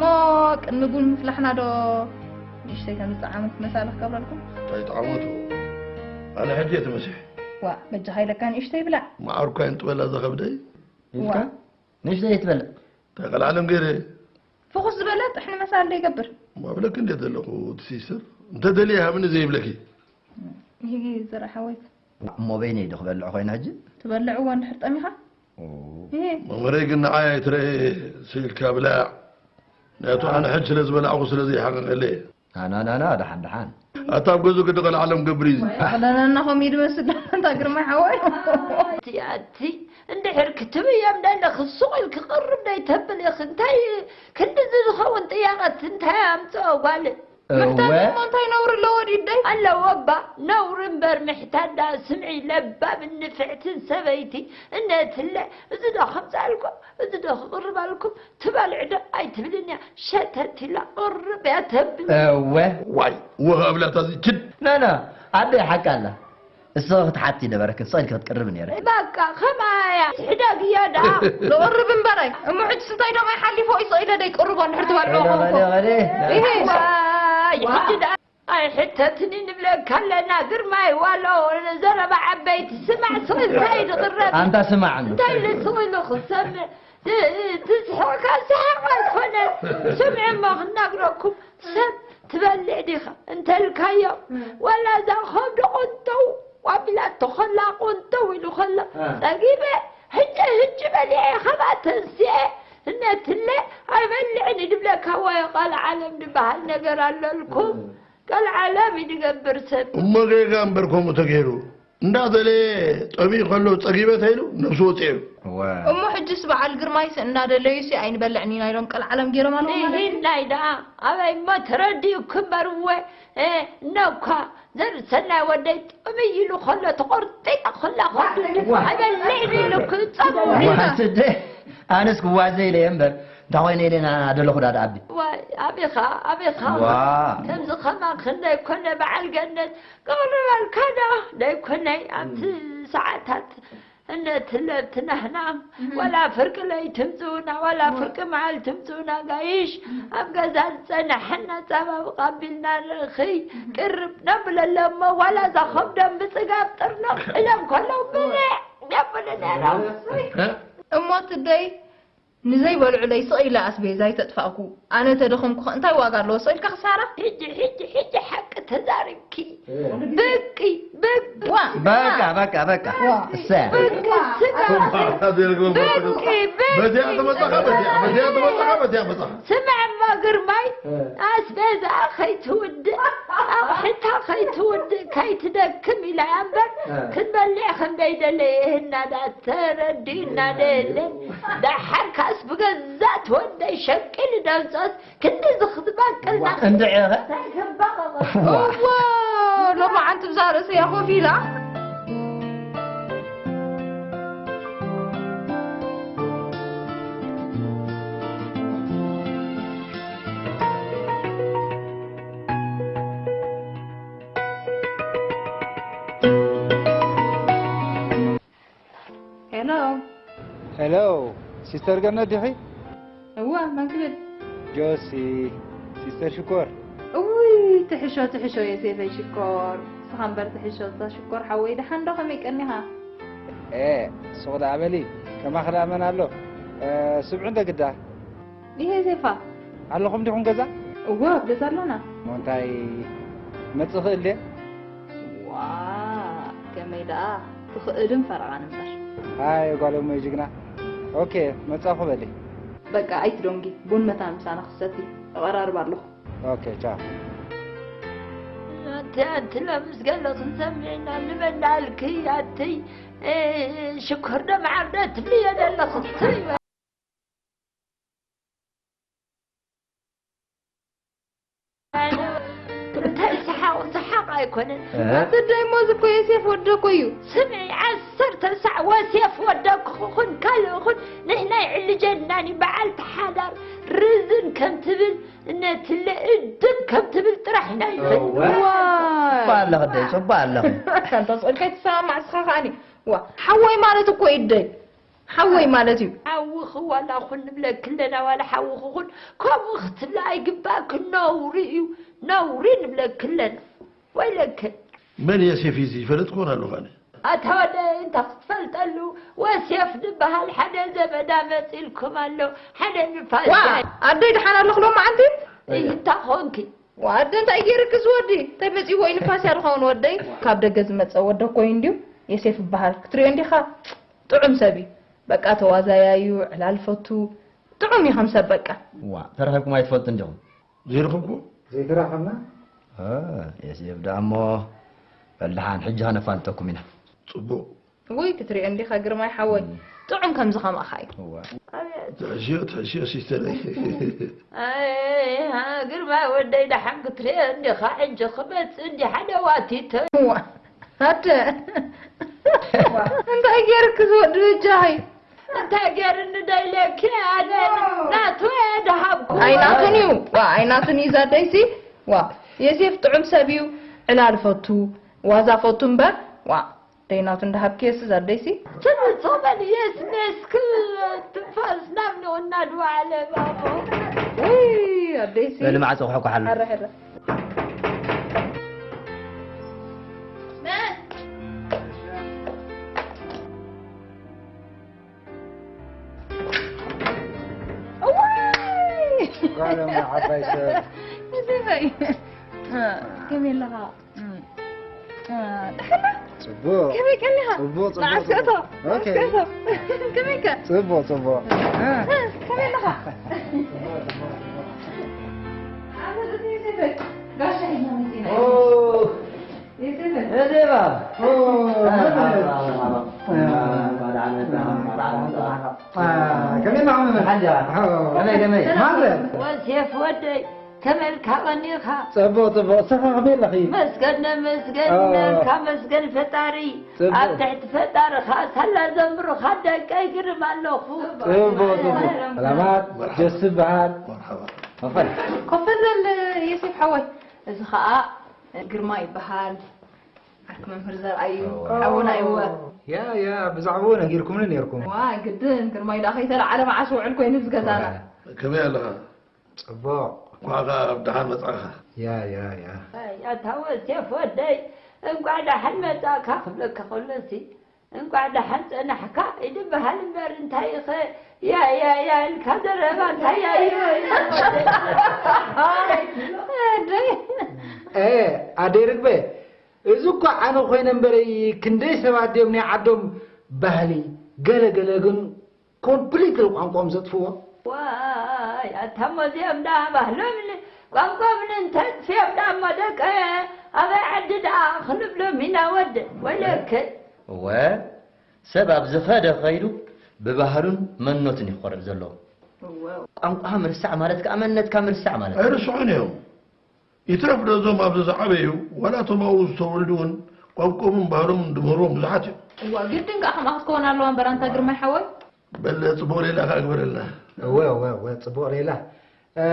እሞ ቅድሚ ቡን ምፍላሕና ዶ ንእሽተይ ከምዝጠዓመት መሳለ ክገብረልኩም? እንታይ ጠዓመቱ? ኣነ ሕጂ እየ ተመሲሐ። ዋ፣ በጃኻ ኢለካ ንእሽተይ ብላዕ። መዓርኳ ይንጥበላ እዛ ከብደይ። ኢልካ? ዋ። ንእሽተይ ትበልዕ። እንታይ ቀልዓለም ገይረ? ፍኹስ ዝበለ ጥሕኒ መሳለ ይገብር። ማብለክ እንዴት ዘለኹ እቲ ሲስተር? እንተ ደልየ ሃብኒ ዘይብለኪ። ይሄ ዘረ ሓወይት። እሞ በይነይ ዶ ክበልዕ ኮይነ ሕጂ? ትበልዕዎ እንድሕር ጠሚኻ? ኦ። ይሄ። መምህረይ ግን ንዓይ ኣይትረኤ ስኢልካ ብላዕ። ምኽንያቱ ኣነ ሕጂ ስለ ዝበላዕኹ ስለ ዘይሓቐቐለየ። ኣና፣ ኣና፣ ኣና፣ ደሓን፣ ደሓን። ኣታ ኣብ ገዙ ግዲ ቀልዓለም ገብር እዩ። ቀለለና ከምኡ እዩ ዝመስል። ኣንታ ግርማይ ሓወይ። ኣቲ፣ ኣቲ፣ እንድሕር ክትብዮም ደለኺ ሱቕ ኢልኪ ቅርብ ደይተብሊ ኢኺ። እንታይ ክንድዚ ዝኸውን ጥያቐት እንታይ ኣምጽኦ ጓል? እወ። ምሕታት እሞ እንታይ ነውሪ ኣለዎ ድዩ ደይ? ኣለዎ እባ፣ ነውሪ እምበር ምሕታት ደኣ ስምዒ ለባምን ንፍዕትን ሰበይቲ እነትለ፣ እዚ ዶ ከምጽኣልኩም፣ እዚ ዶ ክቕርባልኩም፣ ትበልዕ ዶ ኣይትብልን እያ፣ ሸተት ኢላ ቅርብ እያ ተብል። እወ። ዋይ፣ ወህ ኣብላታ እዚ ችድ። ናና፣ ኣደይ ሓቂ ኣላ። እስኺ ክትሓቲ ነበረኪ፣ ስቕ ኢልኪ ክትቅርቢ ነይርኪ። በቃ፣ ከማያ ትሕደግዮ ደኣ። ንቕርብ እምበረይ፣ እሞ ሕጅስ እንታይ ዶ ማይ ሓሊፎ እዩ ስቕ ኢለ ደይ ቅርቦ እንድሕር ትበልዖ ገለ፣ ኾንኩ። ገለ፣ ገለ። ይሄ። ዋይ፣ ሕጂ ደኣ ኣይሕተትኒ ንብለካ ኣለና፣ ግርማይ ዋሎ ዘረባ ዓበይቲ ስማዕ፣ ስቕ ኢልካ እዩ ዝቕረብ። ኣንታ ስማዕ እንዶ። እንታይ ኢሉ ስቕ ኢሉ ክሰምዕ? እ-፣ እ-፣ ትስሕቕ ካብ ሰሓቕ ኣይኮነ። ስምዒ እሞ ክናግረኩም፣ ሰብ ትበልዕ ዲኻ እንተልካዮ፣ ዋላ እዛ ከብዲ ቁንጥው ኣቢላቶ ከላ፣ ቁንጥው ኢሉ ከሎ፣ እ። ጸጊበ፣ ሕጂ፣ ሕጂ በሊዐ፣ ካብኣ ተንሲኤ፣ እነትለ ኣይበልዕን እዩ ድብለካ። ወይ ቀልዓለም ድበሃል ነገር ኣለልኩም። እ። ቀልዓለም እዩ ድገብር ሰብ። እሞ ጌጋ እምበር ከምኡ ተገይሩ። እንዳደለየ ጠሚዩ ከሎ ጸጊበ ተይሉ ነብሱ ወጽኤ እዩ። እወ። እሞ ሕጅስ በዓል ግርማይስ እናደለዩሲ ኣይንበልዕን ኢና ኢሎም ቀልዓለም ገይሮም ኣለዉ ማለት እዩ? ንሂድ ናይ ደኣ ኣበይ እሞ ተረዲኡኪ እምበር እወ፣ እ፣ እነኳ ዘርሰናይ ወደይ ጥምይ ኢሉ ከሎ ተቖርጢጣ ከላ ከዱ ዋ። ኣይበልዕን ኢሉ ክጸሙ። ዋ፣ ስደ፣ ኣነስ ክዋዘ ኢለ እየ እምበር፣ እንታይ ኮይነ ኢለ ኢና ደለኹ ዳዳ ኣቢ? ዋይ፣ ኣቢኻ፣ ኣቢኻ። ዋ። ከምዚ ኸማ ክንደይ ኮነ በዓል ገነት ክቕርበልካ ዶ ደይኮነይ ኣብቲ ሰዓታት እነ ትለብትናህና እህ። ዋላ ፍርቂ ለይት ትምጽኡና፣ ዋላ እወ። ፍርቂ መዓልቲ ትምጽኡና ጋይሽ፣ እህ። ኣብ ገዛ ዝጸናሐና ጸባብ ቐቢልና ንእኺ እህ። ቅርብ ነብለሎም እሞ፣ ዋላ እዛ ከብዶም ብጽጋብ ጥርንቕ ኢሎም ከለዉ እወ። ብልዕ የብሉ ነይሮም። እህ። እሞ ትደይ ንዘይበልዑለይ ስቕ ኢለ ኣስቤዛ ኣይተጥፋእኩ። ኣነ ተደኸምኩኸ እንታይ ዋጋ ኣለዎ? ስቕ ኢልካ ክሳራ? ሕጂ፣ ሕጂ፣ ሕጂ ሓቂ ተዛሪብኪ። እ። ብቂ፣ ብቂ። ዋ። በቃ፣ በቃ፣ በቃ። ዋ። እሰ። ብቂ፣ ስጋ። በዚኣ ተመጻኻ፣ በዚኣ፣ በዚኣ ተመጻኻ፣ በዚኣ መጻኻ። ስምዕ እሞ ግርማይ፣ እ። ኣስቤዛ ከይትውድእ፣ ኣቑሕታ ከይትውድእ፣ ከይትደክም ኢላ እያ እምበር፣ እ። ክትበልዕ ከም ደይደለየ ህና ደኣ ተረዲኡና ዶ የለን? ደሓር ካስ ብገዛእ ትወደይ ሸቂሉ ደምጾስ ክንድዚ ክትበቅልና ዋ፣ እንድዒ ኸ? እንታይ ክበቕቕ? ዋ። እዎ፣ ሎማዓንቲ ብዛ ርእሰያ ኮፍ ኢላ። ሄሎ። ሄሎ፣ ሲስተር ገነት ዲኺ? እወ፣ መን ክብል? ጆሲ፣ ሲስተር ሽኮር። እውይ፣ ትሕሾ፣ ትሕሾ፣ የሴፈይ ሽኮር። ንስኻ እምበር ትሕሾ፣ እዛ ሽኮር ሓወይ፣ ደሓን ዶ፣ ከመይ ቀኒኻ? ኤ፣ ሱቕ ደኣ በሊ፣ ከማኺ ደኣ መን ኣሎ? እ፣ ስምዒ እንደ ግዳ። ይሄ ዜፋ። ኣለኹም ዲኹም ገዛ? እወ፣ ኣብ ገዛ ኣለና። እሞ እንታይ መጽእ ክእል ድየ? ዋ፣ ከመይ ደኣ ትኽእልን ፈረቓን እምበር። ኣይ፣ ጓል እሞይ ጅግና። ኦኬ፣ መጻኹ በሊ። በቃ፣ ኣይትደንጊ። ቡን መታን ምሳና ክሰቲ እቐራርብ ኣለኹ። ኦኬ፣ ቻው። ኣቲ፣ ኣቲ፣ ለምስ ገለ ክንሰምዕ ኢና ንበላልኪ፣ ኣቲ፣ እ፣ ሽኮር ዶ መዓር ዶ ትብልዮ ዘለኺ? እንታይ ሰሓቕ፣ ሰሓቕ ኣይኮነን። እ? ኣቲ ደይ ሞዝ እኮ የሴፍ ወደኮ እዩ። ስምዒ፣ ዓሰርተ ሳዕ ወሴፍ ወደኩ ኹን ካልእ ኹን ንሕና ይዕልጀናን እዩ። በዓልቲ ሓዳር ርዝን ከም ትብል፣ እነትለ እድም ከም ትብል ጥራሕ ኢና ይፈልጥ። እወ። ዋይ። ጽቡቕ ኣለኺ ደይ፣ ጽቡቕ ኣለኺ። ኣንታ ስቕ ኢልካ ኣይትሰማማዕ እስኻ ከኣኒ። ዋ፣ ሓወይ ማለት እኮ እዩ ደይ። ሓወይ ማለት እዩ። ሓዊ ዋላ ኹን ንብለኪ ኣለና፣ ዋላ ሓዊ ክኹን ከምኡ ክትብላ ኣይግባእክን፣ ነውሪ እዩ፣ ነውሪ ንብለኪ ኣለና። ወይለከ። መን የሴፍ እዩ እዚ? ይፈለጥኩ እውን ኣለኹ ኣነ። ኣታ ወደይ፣ እንታይ ክትፈልጠሉ? ወሴፍ ዝበሃል ሓደ ዘመዳ መፂልኩም ኣሎ፣ ሓደ ንፋስ ዋ፣ ዳይ። ኣደይ ደሓን ኣለኹ ሎማዓንቲ? እንታይ ኾንኪ? ዋ፣ ኣደ እንታይ ገይርኪ ዝወዲ? እንታይ መፂዎ እዩ? ንፋስ እያ ዝኸውን ወደይ። ካብ ደገ ዝመፀ ወደ ኮይኑ እንድዩ። የሴፍ ይበሃል። ክትሪኦ እንዲኻ? ጥዑም ሰብ እዩ። በቃ ተዋዛያይ እዩ፣ ዕላል ፈቱ። ጥዑም እዩ ከም ሰብ በቃ። ዋ፣ ተራኺብኩም ኣይትፈልጡ እንዲኹም? ዘይረኸብኩ? ዘይተራኸብና? እ፣ የሴፍ ደኣ እሞ በል ደሓን፣ ሕጂ ከነፋልጠኩም ኢና። ጽቡቕ። ውይ፣ ክትሪኦ እንዲኻ ግርማይ ሓወይ፣ እም። ጥዑም ከምዚ ከማኻ እዩ። እዋ። ኣቤት። ትሕሽዮ፣ ትሕሽዮ ሲስተረይ። ኣይ፣ ግርማይ ወደይ፣ ደሓን ክትሪኦ እንዲኻ፣ ሕጂ ክመጽእ እንዲ ሓደ ዋቲቶ። እዋ። ኣደ። እንታይ ገይርኪ ዝወዲ በጃኺ? እንታይ ገይርኒ ደይለኪ ኣነ ናቱ እየ ድሃብኩ። ኣይናቱን እዩ። ዋ፣ ኣይናቱን እዩ ዛደይሲ። ዋ፣ የሴፍ ጥዑም ሰብ እዩ። ዕላል ፈቱ፣ ዋዛ ፈቱ እምበር። ዋ፣ ደይናቱ እንዳሃብክየሲ ዛደይሲ። ትምጾ በል የስሜስክ ትንፋስ ናብ ንቕና ድዋዕለ ባቦ። ውይ፣ ኣደይሲ። በል ማዕጾ ክሕኩሓሉ። ሕረ፣ ሕረ። እዋይ! ጓሎም ዓባይ ሰብ። እዚ በይ። እ፣ ከመይ ኣለኻ? እ፣ እ፣ ደሓና? ጽቡቕ። ከመይ ቀኒኻ? ጽቡቕ፣ ጽቡቕ፣ ንዓስከ እቶ፣ ጽቡቕ። ኦኬ። ንዓስከ እቶ። ከመይ ከ? ጽቡቕ፣ ጽቡቕ። እ፣ ከመይ ኣለኻ? ጋሻ ሒዝና መጺና። ኦ። እዴባ። ኦ፣ መርሓባ፣ መርሓባ። መርሓባ። መርሓባ። መርሓባ። ከመይ ኣለኻ መምህር? ሓንጃ። ኦ። ከመይ፣ ከመይ? ማዘር። ወሴፍ ወደይ፣ ከመይ ኢልካ ቀኒኻ? ጽቡቕ፣ ጽቡቕ። ንስኻ ከመይ ኣለኺ? መስገን፣ መስገን፣ ኦ። ካብ መስገን ፈጣሪ። ጽቡቕ። ኣብ ትሕቲ ፈጣሪ ኸኣ ሳላ ዘምሩኻ ደቀይ ግርም ኣለኹ። ጽቡቕ፣ ጽቡቕ። ሰላማት፣ መርሓባ። ጀስ ይበሃል። መርሓባ። ኮፈል። ኮፈል በል፣ የሴፍ ሓወይ። እዚ ኸኣ ግርማ ይበሃል። ዓርኪ መምህር ዘርኣዩ፣ እዋ። ሓውና እይወ። ያ፣ ያ፣ ብዛዕባኡ ነጊርኩምኒ ነይርኩም። ዋ፣ ግድን፣ ግርማይ ደኣ ከይተላዓለ መዓስ ውዕል ኮይኑ ኣብዚ ገዛና። እዋ። ከመይ ኣለኻ? ጽቡቕ። እንኳዕ ከኣ ብደሓን መጻእኻ። ያ፣ ያ፣ ያ። ኣይ፣ ኣታ ወሴፍ ወደይ፣ እንኳዕ ደሓን መጻእካ ክብለካ ከሎሲ፣ እንቋዕ ደሓን ጸናሕካ ይድበሃል እምበር፣ እንታይ ኢኸ ያ፣ ያ፣ ያ ኢልካ ዘረባ እንታይ ያ፣ ያ፣ ያ። ኣደይ። ኤ፣ ኣደይ ርግበ፣ እዚ እኮ ኣነ ኮይነ እምበረይ ክንደይ ሰባት ድዮም ናይ ዓዶም ባህሊ ገለ ገለ ግን ኮምፕሊትሊ ቋንቋኦም ዘጥፍዎ። ዋይ፣ ኣታ እሞ እዚኦም ደኣ ባህሎምን ቋንቋኦምን እንተጥፍዮም ደኣ እሞ ደቀ ኣበይ ዓዲ ደኣ ክንብሎም ኢና ወደ? ወይለከ። እወ፣ ሰብ ኣብ ዝኸደ ኸይዱ ብባህሉን መንነቱን እዩ ክኾርዕ ዘለዎ። እወ። ቋንቋኻ ምርሳዕ ማለት ከኣ መንነትካ ምርሳዕ ማለት እዩ። ኣይርስዑን እዮም። ይትረፍ ነዞም ኣብዚ ዝዓበዩ፣ ዋላ እቶም ኣብኡ ዝተወልዱ እውን ቋንቋኦምን ባህሎምን ድምህርዎም ብዙሓት እዮም። እዋ፣ ግድን ከኣ ከምኣ ክትከውን ኣለዋ እምበር፣ ኣንታ ግርማይ ሓወይ። በል፣ ጽቡቕ ሌላ ከኣ ግበረልና። እወ፣ እወ፣ እወ፣ ጽቡቕ ሌላ። እ፣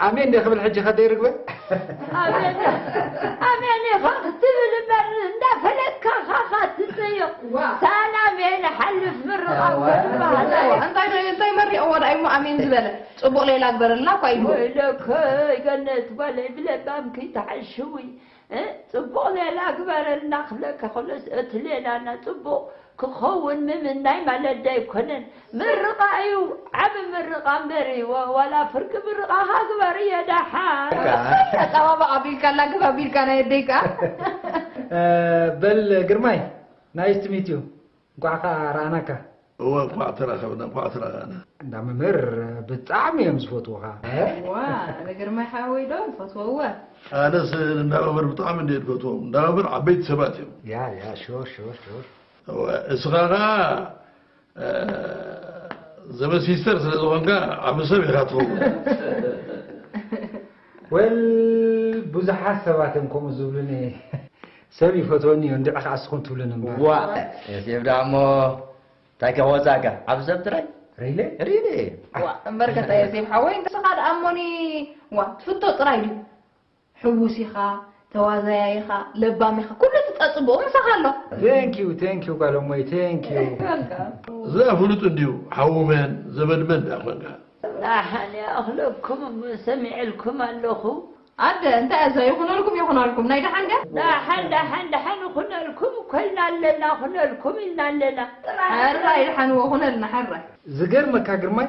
ኣሜን ዶ ክብል ሕጂ ከደይ ርግበ? ኣሜን፣ ኣሜን ኢኻ ክትብል እምበር፣ እንዳፈለጥካ ኢኻ ትጽይቕ። ዋ። ሳላሜን ሓልፍ ምርቓ እዋ፣ ክትበሃል። እዋ፣ እንታይ ዶ፣ እንታይ መሪቕዎ ደኣ እሞ ኣሜን ዝበለ? ጽቡቕ ሌላ ግበረልና እኳ ኢሉ። ወይለከይ ገነት ጓለይ ብለባምኪ ተዓሽዊ፣ እ፣ ጽቡቕ ሌላ ግበረልና ክብለካ ከሎስ፣ እቲ ሌላና ጽቡቕ ክኸውን ምምናይ ማለት ዶ ኣይኮነን? ምርቓ እዩ፣ ዓቢ ምርቓ እምበር እዩ። ወ-፣ ዋላ ፍርቂ ምርቓኻ ግበር እየ ደሓን። ኣጸባብቕ ኣቢልካ፣ ኣላግብ ኣቢልካ ናይ ኣደይ ከኣ። እ፣ በል ግርማይ፣ ናይስ ቱ ሚት ዩ። እንቋዕ ኸኣ ረኣናካ። እወ፣ እንቋዕ ተራኸብና፣ እንቋዕ ተራኸብና። እንዳ መምህር ብጣዕሚ እዮም ዝፈትዉኻ። ዋ፣ ኣነ ግርማይ ሓወይ ዶ ይፈትዎ፣ እወ። ኣነስ እንዳ መምህር ብጣዕሚ እንድየ ዝፈትዎም። እንዳ መምህር ዓበይቲ ሰባት እዮም። ያ፣ ያ፣ ሹር፣ ሹር፣ ሹር። እወ፣ እስኻ ኸኣ፣ እ፣ ዘመን ሲስተር ስለ ዝኾንካ ዓቢ ሰብ ኢኻ ትኸውን። ወል፣ ብዙሓት ሰባት እዮም ከምኡ ዝብሉኒ። ሰብ ይፈትወኒ እዩ፣ እንድዒ ኸኣ እስኹም ትብሉኒ እምበር። ዋ፣ ዮሴፍ ደኣ እሞ እንታይ ከወጻእካ? ዓቢ ሰብ ጥራይ? ሪሊ? ሪሊ። ዋ፣ እምበር ከታ ዮሴፍ ሓወይ፣ ንስኻ ደኣ እሞኒ፣ ዋ፣ ትፍቶ ጥራይ ድዩ? ሕዉስ ኢኻ፣ ተዋዛያይ ኢኻ፣ ለባም ኢኻ፣ ኩሉ ትፀፅብኦ ምሳኻ ኣሎ። Thank you, thank you ጓለሞይ፣ thank you። እዛ ፍሉጥ እንድዩ ሓውመን ዘመድመን ዳ ኮንካ። ዳሓን ይኣኽለኩም እሞ ሰሚዐልኩም ኣለኹ። ኣደ እንታይ እዛ ይኹነልኩም ይኹነልኩም ናይ ደሓን ገ ዳሓን ዳሓን ዳሓን ይኹነልኩም እኮ ኢልና ኣለና፣ ይኹነልኩም ኢልና ኣለና። ሕራይ ደሓን ወኹነልና ሕራይ። ዝገርመካ ግርማይ፣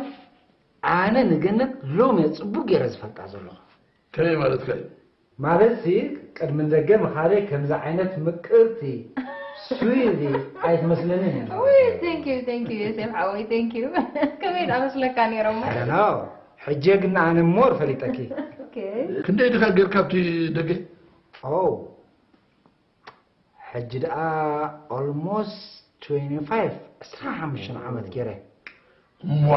ኣነ ንገነት ሎሚ እየ ፅቡቅ ገይረ ዝፈልጣ ዘለኹ። ከመይ ማለትካ እዩ? ማለትሲ ቅድሚ ንደገ ምኻደይ ከምዚ ዓይነት ምቅርቲ ስዊቲ ኣይትመስለንን እያ። ውይ thank you thank you ዮሴፍ ሓወይ thank you። ከመይ ደኣ መስለካ ነይሮሞ። ደናው ሕጂ ግን ኣነ ሞር ፈሊጠኪ። Okay። ክንደይ ድኻ ጌርካ ኣብቲ ደገ? ኦ ሕጂ ደኣ almost twenty five ዕስራ ሓሙሽተ ዓመት ገይረ። እሞ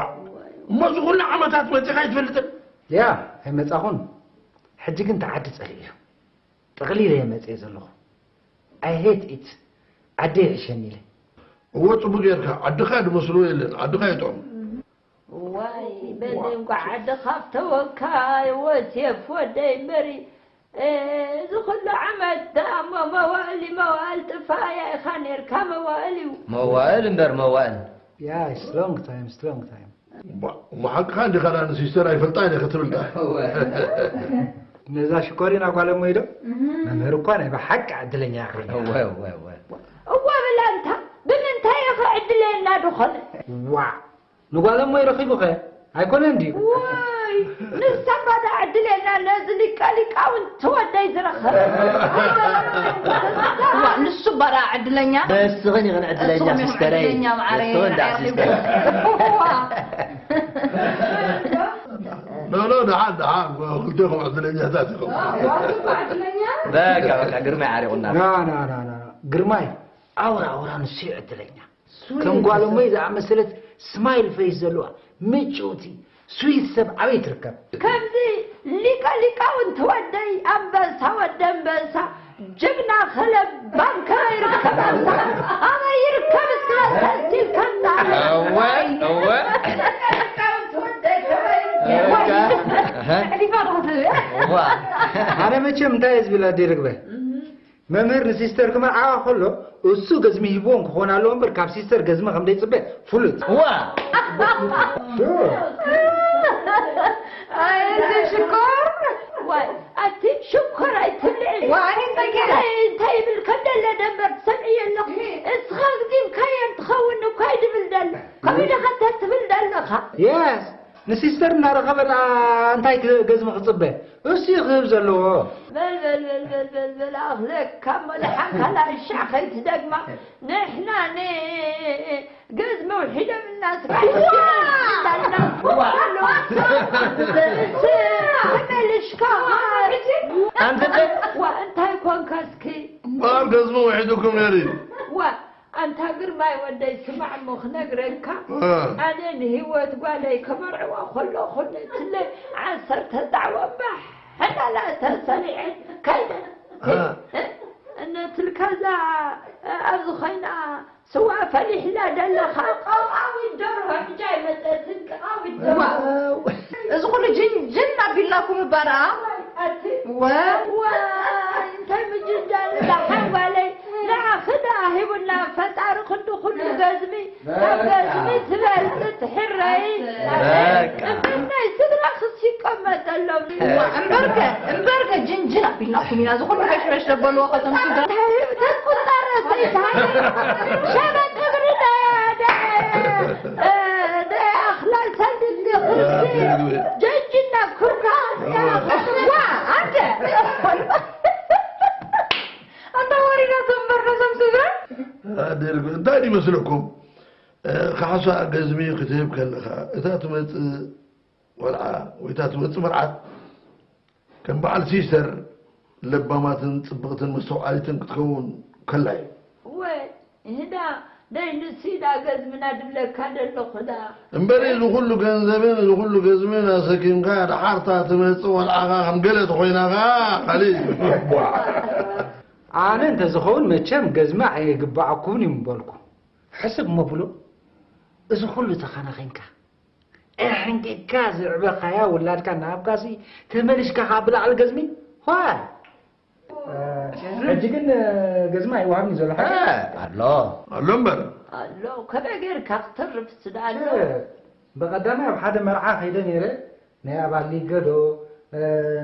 እሞ እዚ ኩሉ ዓመታት መፂኻ ኣይትፈልጥን? ያ ኣይመፃኹን። ሕጂ ግን ተዓዲ ፀሊእ እዩ። ጠቕሊለ እየ መፅየ ዘለኹ። I hate it። ዓደይ ይሕሸኒ ኢለ። እወ ፅቡቅ ጌርካ። ዓድኻ ድመስሎ የለን። ዓድኻ ይጥዕም። ዋይ በሊ እንኳዕ ዓድኻ ፍተወካ ዮሴፍ ወደይ እምበሪ። እዚ ኩሉ ዓመት ደኣ እሞ መዋእል እዩ፣ መዋእል ጥፋያ ኢኻ ኔርካ፣ መዋእል እዩ። መዋእል እምበር መዋእል። Yeah, it's long time, it's long time። እሞ ሓቅኻ እንዲኻ ዳ ንሲስተር ኣይፈልጣ እየ ክትብል ዳ? ነዛ ሽኮሪና ጓል እሞ ኢዶ መምህር እኳ ናይ ብሓቂ ዕድለኛ ኢኻ። እወ እወ እወ። እዋ በላ እንታ ብምንታይ ኢኻ ዕድለየና ዝኾነ? ዋ ንጓል እሞ ይረኺቡ ኸ ኣይኮነን ድዩ? ወይ ንሳ ባዳ ዕድለየና ነዚ ሊቀ ሊቃውንቲ ወደይ ዝረኸበ። ዋ ንሱ ባዳ ዕድለኛ። በስኽን ኢኽን ዕድለኛ ንስኹም ኢኹም ሲስተረይ። ዕድለኛ ማዓረይ። በስኽን ዳ ሲስተር። ዋ ኖ ኖ ደሓን ደሓን ክልቴኹም ዕድለኛታት ኢኹም። በቃ በቃ ግርማይ ዓሪቑና። ና ና ና ና ግርማይ ኣውራ ኣውራ ንሱ እዩ ዕድለኛ። ከም ጓል እሞይ ዝኣመሰለት ስማይል ፈይስ ዘለዋ ምጭውቲ ስዊት ሰብ ኣበይ ትርከብ? ከምዚ ሊቀ ሊቃውንቲ ወደይ ኣንበሳ ወደ ኣንበሳ ጅግና ከለብ ባንከ ይርከብ ኣንታ ኣበይ ይርከብ እስከ ሰልቲል ከንታ እወ እወ። ሕሊፋ ዶ ክትብል ዋ ኣነ መቸም እንታይ እየ ዝብል ኣደይ ርግበ መምህር ንሲስተር ክመርዓዋ ከሎ እሱ ገዝሚ ሂብዎም ክኾን ኣለዎ እምበር ካብ ሲስተር ገዝሚ ከም ደይፅበ ፍሉጥ ዋ ኣይ እዚ ሽኮር ዋይ ኣቲ ሽኮር ኣይትብልዒ ዋይ እንታይ ገይረ እንታይ እንታይ ይብል ከም ደለ ደንበር ትሰምዕዮ ኣለኹ እስኻ ግዲምካየን ትኸውን እኳ ይድብል ደሎ ከመይ ደኸ እንተ ትብል ደለኻ የስ ንሲስተር እናረኸበ ደኣ እንታይ ክ- ገዝሚ ክፅበ እሱ እዩ ክህብ ዘለዎ በል በል በል በል በል በል ኣኽለካ እሞ ደሓን ካልኣይ ሻዕ ከይትደግማ ንሕና ን ገዝሚ ውሒዶም እናስጋሕና ተመልሽካ ኣንተ ዋ እንታይ ኮንካ እስኪ በዓል ገዝሚ ውሒዱኩም ነይሩ እዩ። ዋ ኣንታ ግርማይ ወደይ ስማዕ እሞ ክነግረካ እ። ኣነ ንህይወት ጓለይ ከመርዕዋ ከለኹ ነትለይ ዓሰርተ ዛዕባ ባሕ ዕላላ ተሰሪዐን ከይደን እ። እነትልካዛ ኣብዚ ኮይና ስዋ ፈሊሕላ ደለኻ ቀውቃዊት ደርሆ ሕጂ ኣይመፀትን ቀውቃዊት ደርሆ እዚ ኩሉ ጅንጅን ኣቢልናኩም እባ ደኣ ኣቲ ወ ዋይ እንታይ ምጅንጃል እዛ ሓንጓለይ ንዓኺ ደኣ ሂቡና ፈጣሪ ክንዲ ኩሉ ገዝሚ ካብ ገዝሚ ትበልፅ ትሕረይ በቃ። እምበር ናይ ስድራኽስ ይቀመጠሎም እምበርከ እምበርከ ጅንጅን ኣቢልናኩም ኢና እዚ ኩሉ ሕሽሕሽ ዘበልዎ ከተምስገ ተስቁጣረ ሰይታ ሸበጥ እግሪ ደያ ደያ ደያ ኣኽላል ሰልዲ ጀጅና ኩርካ ዋ ኣደ ኣንታ ወሪዳ ተንበር ነዞም ስድራ ኣደርጉ እንታይ ይመስለኩም? እ፣ ካሕሳ ገዝሚ ክትህብ ከለኻ እታ ትመጽእ ቆልዓ ወይ እታ ትመጽእ መርዓት ከም በዓል ሲስተር ለባማትን ጽብቕትን መስተውዓሊትን ክትከውን ከላ እዩ። ወይ ህዳ ናይ ንሱ ኢዳ ገዝምና ድብለካ ደለኹ ዳ እምበሪ እዚ ኩሉ ገንዘብን እዚ ኩሉ ገዝምን ኣሰኪምካ ድሓርታ ትመጽእ ቆልዓኻ ከም ገለ ተኾይናኻ ካልእ እዩ። ኣነ እንተዝኸውን መቸም ገዝሚ ኣይግባኣኩምን እዩ ምበልኩ ሕስብ እሞ ብሎ እዚ ኩሉ ተኸናኺንካ ኣሕንቂካ ዘዕበኻያ ውላድካ እናሃብካሲ ተመሊሽካ ካብ ብላዕሊ ገዝሚ ዋይ ሕጂ ግን ገዝማ ኣይወሃብን እዩ ዘሎ ሓቂ? ኣሎ። ኣሎ እምበር። ኣሎ ከመይ ጌርካ ክትርፍ ስዳ ኣሎ። ብቐዳማይ ኣብ ሓደ መርዓ ከይደ ነይረ፣ ናይ ኣባል ሊገዶ፣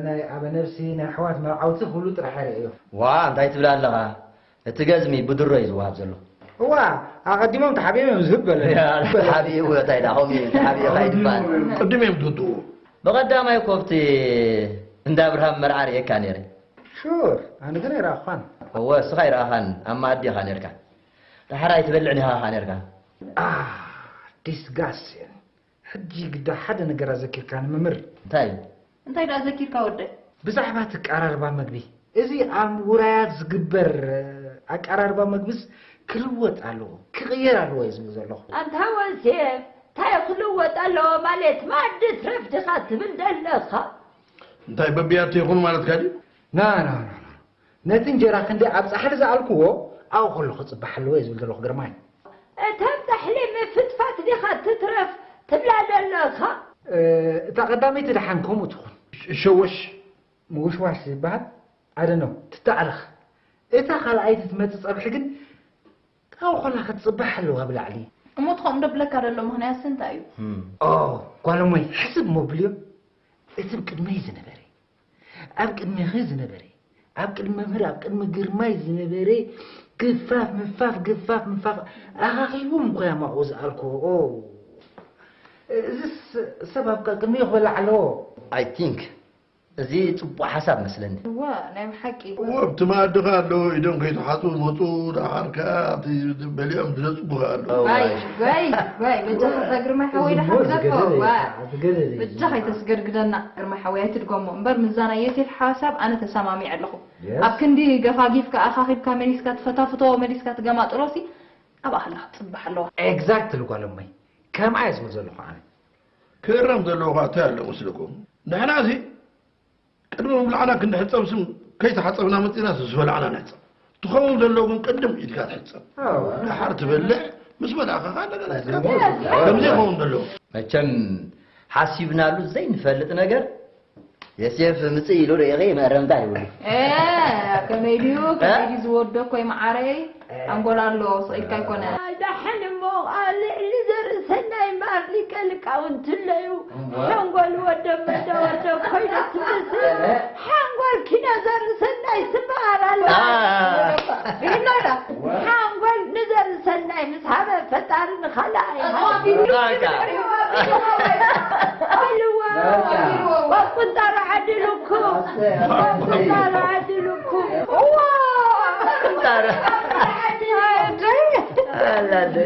ናይ ኣበነብሲ፣ ናይ ኣሕዋት መርዓውቲ ክብሉ ጥራሕ ርእዮ። ዋ እንታይ ትብል ኣለኻ? እቲ ገዝሚ ብድሮ እዩ ዝወሃብ ዘሎ። እዋ ኣቐዲሞም ተሓቢኦም እዮም ዝህብ በለ። ተሓቢኡ እንታይ ደኣ ከምኡ እዩ ተሓቢኡ ካይትበሃል። ቅድም እዮም ዝውድኡ። ብቐዳማይ እኮ ኣብቲ እንዳ ኣብርሃም መርዓ ርእየካ ነይረ። ሹር ኣነ ግን ኣይረኣኽኳን። እወ እስኻ ኣይረኣኻን ኣብ መኣዲ ኢኻ ነይርካ። ደሓር ኣይትበልዕን ኢኻ ኸኣ ነይርካ። ዲስጋስቲን ሕጂ ግዳ ሓደ ነገር ኣዘኪርካኒ መምህር። እንታይ እዩ? እንታይ ደኣ ዘኪርካ ወደይ? ብዛዕባ እቲ ኣቀራርባ መግቢ፣ እዚ ኣብ ውራያት ዝግበር ኣቀራርባ መግብስ ክልወጥ ኣለዎ፣ ክቕየር ኣለዎ እየ ዝብል ዘለኹ። ኣንታ ወሴፍ፣ እንታይ ክልወጥ ኣለዎ ማለት መኣዲ ትረፍ ዲኻ ትብል ዘለኻ? እንታይ በቢያቲ ይኹን ማለትካ ድዩ? ና ና ና ና ነቲ እንጀራ ክንደይ ኣብ ጻሕሊ ዝኣልክዎ ኣብኡ ከሎ ክጽባሕ ኣለዎ እየ ዝብል ዘለኹ ግርማይ። እታ ጻሕሊ ምፍትፋት ዲኻ ትትረፍ ትብላ ዘለኻ? እታ ቀዳመይቲ ደሓን ከምኡ ትኹን። ሸወሽ ምውሽዋሽ ዝበሃል ኣደነው ትተኣረኽ። እታ ካልኣይቲ ትመጽእ ጸብሒ ግን ካብኡ ከላ ክትጽባሕ ኣለዋ ብላዕሊ። እሞ ትኾን ዶ ብለካ ደሎ ምኽንያትሲ እንታይ እዩ? ኦ ጓል እሞይ ሕስብ እሞ ብልዮ እቲ ቅድመይ ዝነበረ ኣብ ቅድሜኺ ዝነበረ፣ ኣብ ቅድሚ መምህር ኣብ ቅድሚ ግርማይ ዝነበረ ግፋፍ ምፋፍ ግፋፍ ምፋፍ ኣኻኺቡም እኮ ያማቑ ዝኣልኮ። እዝስ ሰብ ኣብ ቅድሚኡ ክበልዕ ኣለዎ። I think እዚ ጽቡቕ ሓሳብ መስለኒ። እወ ናይ ብሓቂ። እወ ኣብቲ መኣዲ ከኣ ኣለዉ ኢዶም ከይተሓጽቡ መጹ ደሓር ከኣ ኣብቲ በሊዖም ዝነጽጉ ከኣ ኣለዉ። ዋይ ዋይ ዋይ በጃኻ እዛ ግርማይ ሓወይ ደሓር ግደፎ። ዋ በጃኻ ኣይተስገድግደና ግርማይ ሓወይ ኣይትድገሞ እምበር ምስዛ ናይ ዮሴፍ ሓሳብ ኣነ ተሰማሚዐ ኣለኹ። ኣብ ክንዲ ገፋጊፍካ ኣኻኺብካ መሊስካ ትፈታፍቶ መሊስካ ትገማጥሮሲ ኣብኣ ከላ ክትጽባሕ ኣለዋ። Exactly ጓል እመይ ከምኣ እየ ዝብል ዘለኹ ኣነ። ክእረም ዘለዎ ከኣ እንታይ ኣሎ መስለኩም? ንሕናሲ ቅድሚ ምብላዕና ክንዲ ሕጸብ ስም ከይተሓጸብና መጺእናስ ምስ በላዕና ንሕጸብ። ትኸውን ዘለዎ ግን ቅድም ኢድካ ትሕጸብ። ደሓር ትበልዕ፣ ምስ በላዕካ ከኣ እንደገና ኢድካ ትሕጸብ። ከምዚ ይኸውን ዘለዎ። መቸም ሓሲብናሉ ዘይንፈልጥ ነገር የሴፍ ምጽእ ኢሉ ርኢኺ መእረምታ ይብሉ። ከመይ ድዩ ከመይ ድዩ ዝወደኮይ መዓረይ ሓንጎል ኣሎ ስቕ ኢልካ ኣይኮነ። ዳሕን እሞ ልዕሊ ዘርእሰናይ እምበኣር ሊቀ ልቃውንቲ ኣለዩ። ሓንጎል ወደም መደወደብ ኮይነ ትመስል። ሓንጎል ኪነ ዘርእሰናይ ትበሃል ኣላ። ሪኖላ ሓንጎል ንዘርእሰናይ ምስ ሃበ ፈጣሪ ንኻልኣ ይሃብ። ኢልዋ። ወቁንጣሮ ዓዲሉኩም። ወቁንጣሮ ዓዲሉኩም። እዋ። ቁንጣሮ። ኣላደ።